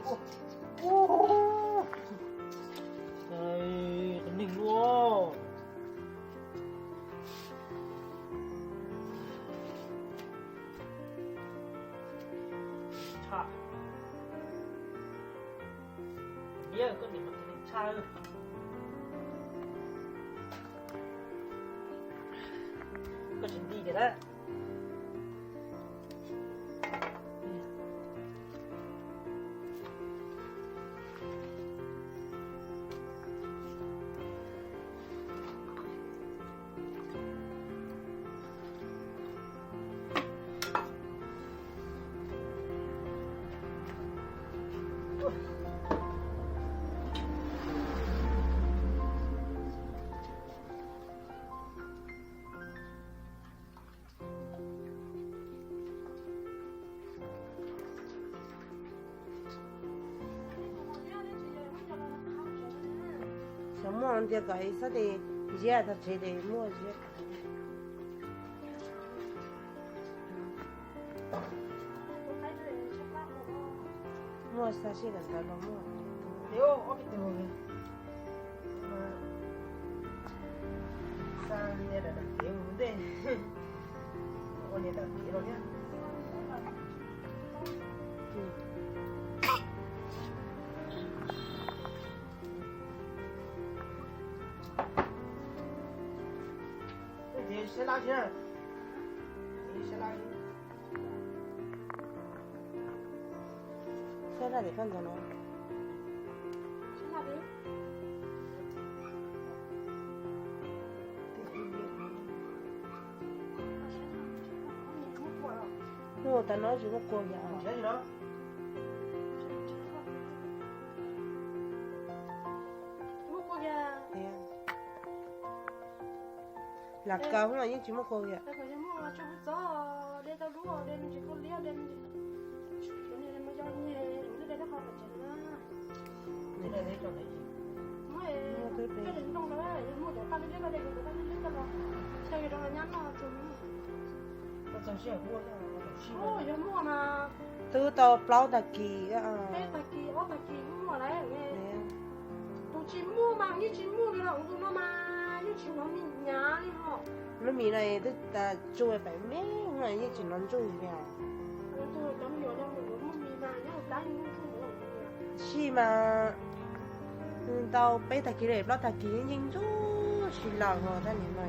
Tus neeg ua tshaj. Liab, koj niam mas tus neeg tshaj. Koj tsis nti tiag na. Xyov muaj tias kom xab tes ziab tag tsev ces muaj ziab. Muaj xa sij hawm ntawd los muaj. Xa niag daim kev mus ntej, ua niag daim kev los thiab. Ces saib lab thiab, saib lab. Saib lab tias koj ntxov no. Hnub tas no tsis muaj kua yam. Lam kaus yeej tsis muaj kua yam. Twb tau plaub tag kis. Lub mis no twb tas tsu pem me no yeej tsis hnov ntsuj li. Sij mas ntau peb tag kis los plaub tag kis yeej ntsuj si laws ho tab nim no.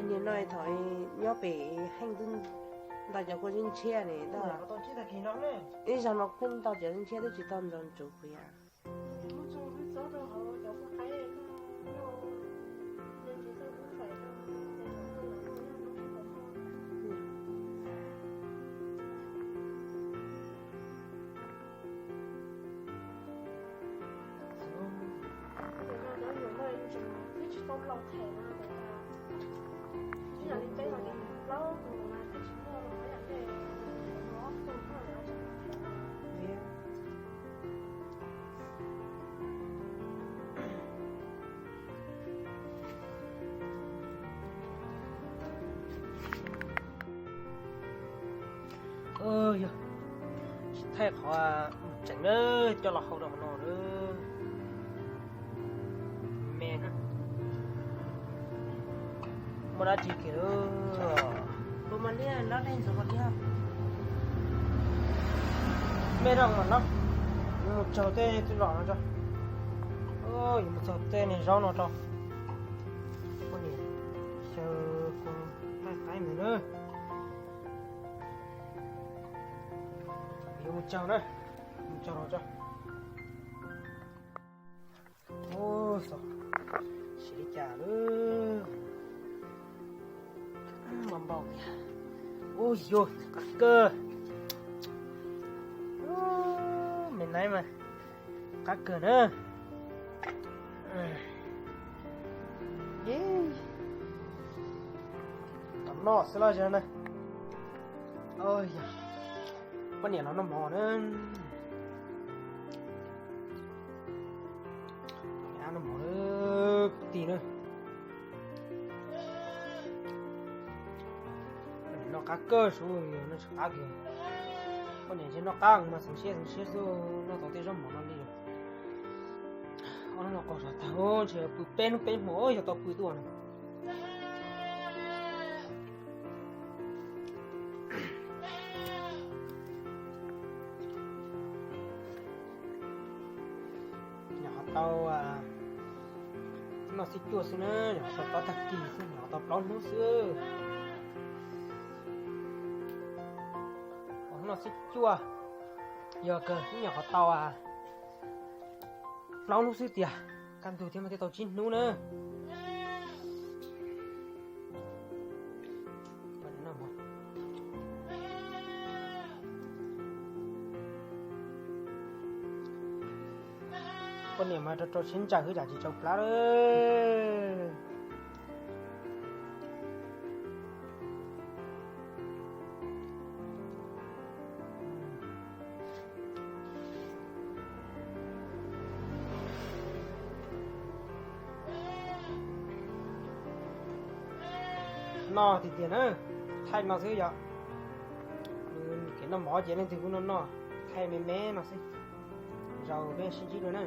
Nim no thaum nyob pem heej twb ntau cov kua yeej ntshiab ne. Ib zaug no kuj ntau cov yeej ntshiab twb tsis tau ntxov ntsuv kuv yam. Yog tsis thaij qhov mus tseem na, coj los hau rau hauv no na. Me, muaj dab tsi kiag lawm. Kuv mas liab, nrab dej ntxuav mas liab. Me rau mas no, yuav mus tsaug tej txuj lom no tso. Yuav mus tsaug tej niag zaub no rau. Poj niam xyaw kuv taij qaib ntawd na. Yuav mus tsaug na, mus tsaug no tso. Ub, xyov siv li cas lawm. Npau npau li. Ub, yuav qab kawg. Me naib mas qab kawg na. Ib, tom noj xwb los zog na. Poj niam los noj mov na. Noj mov kwv tij na. Noj qab kawg, sub, noj tsis qab kiag. Poj niam ntshe noj qab mas xeev siab xeev siab xwb, noj tau tej zaub mov no li. Ob hnub no qaug zog tag, ntshe pw peb hnub peb hmo yog tau pw tuaj no. Nyuam qhuav tau noj xiab cuaj xwb na, nyuam qhuav tau tag kis xwb, nyuam qhuav tau plaub hnub xwb. Noj xiab cuaj, yog kawg nyuam qhuav tau plaub hnub xwb tiag, kaj ntug thiab mas thiaj tau tsib hnub na. Poj niam mas rau rau siab ntsws xwb, cas tsis tsau plab lawm. Noj tiag tiag na, thaij no xwb yom. Kev noj mov ces leej twg kuj noj noj, thaij me me no xwb. Zaum peb sib ntsib dua na.